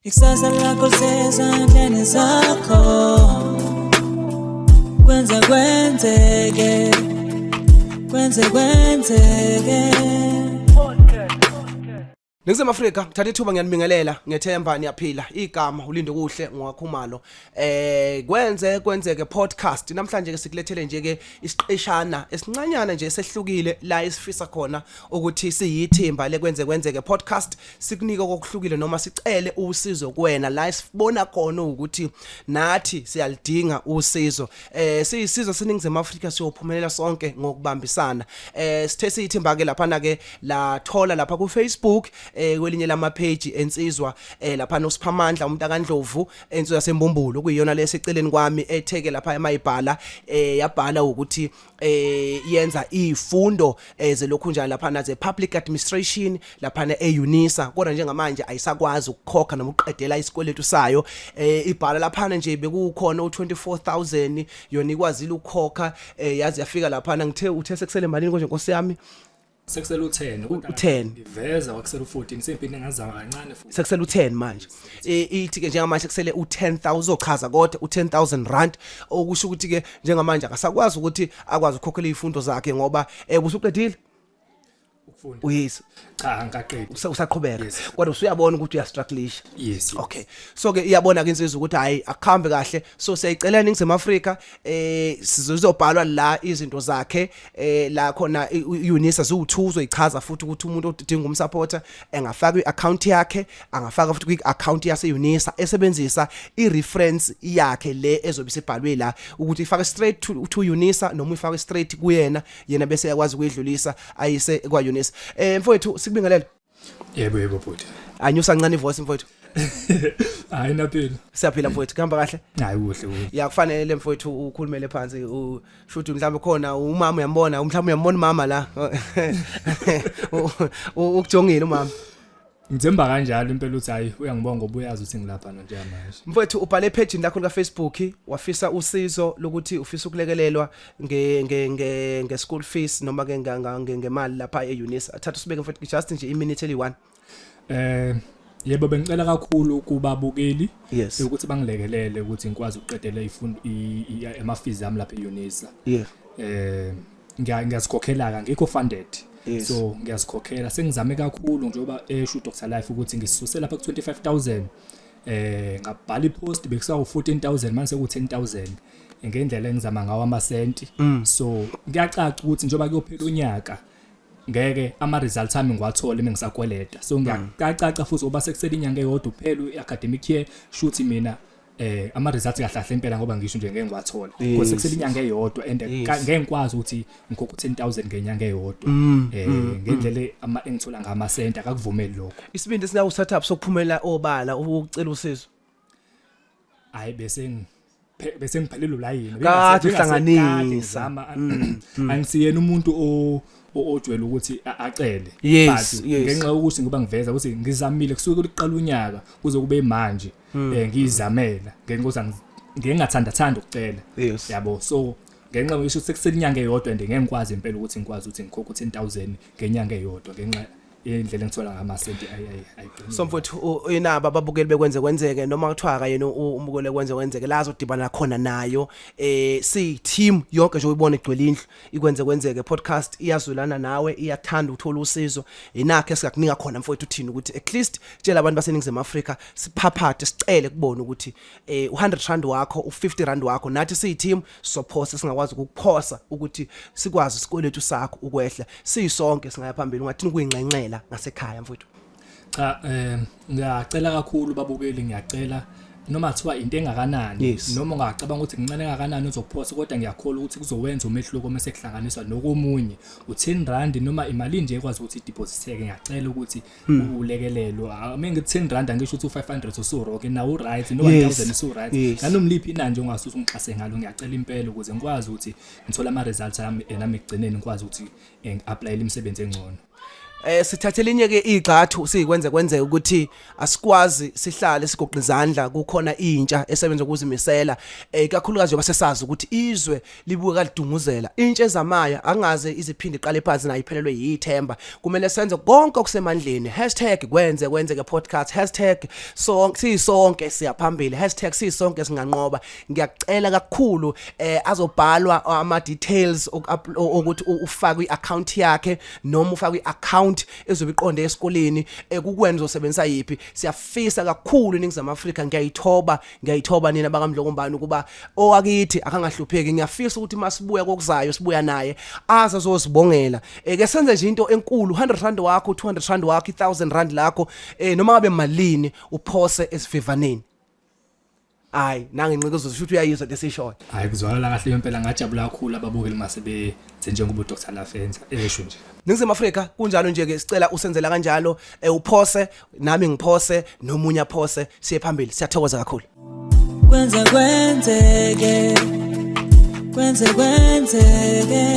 Ikusasa lakho lisezandleni zakho. Kwenze kwenzeke, kwenze kwenzeke. Ningizimu Afrika, thatha ithuba ngiyanibingelela, ngethemba niyaphila. Igama ulinde kuhle ngwakhumalo. Kwenze kwenzeke podcast. Namhlanje ke sikulethele nje ke isiqeshana esincanyana nje esehlukile la esifisa khona ukuthi siyithimba lekwenze kwenzeke podcast sikunike okuhlukile noma sicele usizo kuwena la esibona khona ukuthi nathi siyalidinga usizo. Siyisizwe seNingizimu Afrika, siyophumelela sonke ngokubambisana. Sithe siyithimba ke lapha ke la thola lapha ku Facebook kwelinye lama page ensizwa lapha noSiphamandla umntakaNdlovu, ensizwa yaseMbumbulu, kuyiyona leseceleni kwami, etheke lapha emayibhala yabhala ukuthi yenza izifundo zelokhu njalo lapha na ze public administration lapha eUnisa, kodwa njengamanje ayisakwazi ukukhokha noma ukuqedela isikweletu sayo. Ibhala lapha nje bekukhona u24000, yona ikwazile ukukhokha yazi yafika lapha. Ngithe uthe sekusele malini konje, nkosi yami? Sekusele u10. U10. Ngiveza wakusele u14, sempini engazama kancane futhi. Sekusele u10 manje. Ithi ke njengamanje sekusele u10000, uzochaza, kodwa u10000 rand, okusho ukuthi ke njengamanje akasakwazi ukuthi akwazi ukukhokhela izifundo zakhe ngoba usuqedile ukufunda. Uyisi? Cha, angikaqedi. Usaqhubeka? Yes. Kodwa usuyabona ukuthi uyastrugglisha? Yes. Okay, so ke iyabona ke insizwa ukuthi hayi, akuhambe kahle, so siyayicela iNingizimu Afrika, sizobhalwa la izinto zakhe la khona Unisa ziwu2, uzoyichaza futhi ukuthi umuntu odinga umsupporter engafaka iaccount yakhe, angafaka futhi kwi-account yase Unisa esebenzisa i-reference yakhe le ezobe isibhalwe la, ukuthi ifake straight to Unisa noma ifake straight kuyena, yena bese yakwazi ukuyidlulisa ayise kwa Unisa. Mfowethu, sikubingelele. Yebo, bhuti. Anyusa kancane ivoice, mfowethu. Hayi, naphila. Siyaphila mfowethu, kuhamba kahle? Hayi, kuhle kuhle. Ya, kufanele mfowethu ukhulumele phansi, ushuthi mhlawumbe khona umama uyambona, mhlawumbe uyambona umama la. Ukujongile umama. Ngithemba kanjalo impela ukuthi hayi, uyangibonga ngoba uyazi ukuthi ngilapha njengamanje. Mfowethu, ubhale epage lakho lika Facebook wafisa usizo lokuthi ufisa ukulekelelwa nge school fees noma ke ngemali lapha eUnisa. Thatha usibeke mfowethu, just nje iminute eli1. Yebo, bengicela kakhulu kubabukeli ukuthi bangilekelele ukuthi ngikwazi ukuqedela ifundo, ama fees ami lapha eUnisa. Ngiyazikhokhela ka, ngikho funded. So ngiyazikhokhela, sengizame kakhulu njengoba esho uDr Life ukuthi ngisuse lapha ku 25000, ngabhala ipost bekusawu 14000, manje seku 10000 ngendlela engizama ngawo amasenti. So kuyacaca ukuthi njengoba kuyophela unyaka ngeke ama results ami ngiwathole mengisakweleta, so ngiyacaca futhi ngoba sekusele inyanga eyodwa kuphela i-academic year, shuthi mina ama results kahle kahle impela, ngoba ngisho nje ngeke ngiwathole because sekusele inyanga eyodwa and ngeke ngikwazi ukuthi ngikhokhe 10000 ngenyanga eyodwa ngendlela ama engithola ngamasenti, akakuvumeli lokho. Isibindi singaku setup sokuphumela obala ukucela usizo? Hayi, bese ngiphelele ulayini. Kade uhlanganisa. Angisiyena umuntu ojwayele ukuthi acele. But ngenxa yokuthi ngoba ngiveza ukuthi ngizamile kusuke kuqala unyaka kuze kube manje, ngiyizamela ngenxa yokuthi ngeke ngathanda thanda ukucela. Yabo, so ngenxa yokuthi sekusele inyanga eyodwa and ngeke ngikwazi impela ukuthi ngikwazi ukuthi ngikhokhe u10000 ngenyanga eyodwa ngenxa indlela engithola ngamasenti ayiqinile. So mfowethu, inaba ababukeli bekwenze kwenzeke noma kuthiwa ka yena umbukeli kwenze kwenzeke la azodibana khona nayo, si team yonke nje uyibona igcwele indlu ikwenze kwenzeke podcast iyazwelana nawe, iyathanda ukuthola usizo, inakhe singakunika khona mfowethu uthini ukuthi at least tshela abantu baseNingizimu Afrika, siphaphathe sicele kubona ukuthi u100 rand wakho, u50 rand wakho, nathi siyi team sophosa singakwazi ukukuphosa ukuthi sikwazi isikweletu sakho ukwehla, siyisonke singaya phambili. Ungathini ukuyinxenxela ngasekhaya, mfowethu? Cha, ngiyacela kakhulu babukeli, ngiyacela noma kuthiwa into engakanani, noma ungacabanga ukuthi kuncane kangakanani uzokuphosa, kodwa ngiyakholwa ukuthi kuzowenza umehluko mase kuhlanganiswa nokomunye u10 rand noma imali nje ekwazi ukuthi idepositeke. Ngiyacela ukuthi ulekelelo. Uma ngithi 10 rand, angisho ukuthi u500 usuroke nawo uright, no 1000 usu-right. Nanoma liphi inani nje ongasusa ungixhase ngalo, ngiyacela impela ukuze ngikwazi ukuthi ngithole ama results ami nami ekugcineni ngikwazi ukuthi ngi-applyele imisebenzi engcono. Sithathe linye ke igxathu sikwenze kwenzeke ukuthi asikwazi sihlale sigoqa izandla kukhona intsha esebenza ukuzimisela, ikakhulukazi njengoba sesazi ukuthi izwe libuka kalidunguzela. Intsha ezamayo angaze iziphinde iqale phansi nayo iphelelwe yithemba. Kumele senze konke okusemandleni. #KwenzeKwenzeke podcast, #Sisonke siyaphambili, #SisonkeSinganqoba. Ngiyakucela kakhulu, azobhalwa ama details ukuthi ufake iaccount yakhe noma ufake iaccount ezobe iqonde esikoleni, kukwenza usebenzisa yipi. Siyafisa kakhulu iNingizimu Afrika, ngiyayithoba, ngiyayithoba nina bakaMdlokombane ukuba owakithi akangahlupheki. Ngiyafisa ukuthi masibuya kokuzayo sibuya naye aze azosibongela. Ke senze nje into enkulu, R100 wakho, R200 wakho, R1000 lakho, noma ngabe malini uphose esivivaneni. Hayi, nangenqika uzosho ukuthi uyayizwa lesishoyo. Hayi, kuzwakala kahle impela, ngajabula kakhulu ababukeli mase benze njengoba uDr Lafenza esho nje. Ningizimu Afrika, kunjalo nje ke, sicela usenzela kanjalo, uphose, nami ngiphose, nomunye aphose, siye phambili. Siyathokoza kakhulu. Kwenze kwenzeke, kwenze kwenzeke.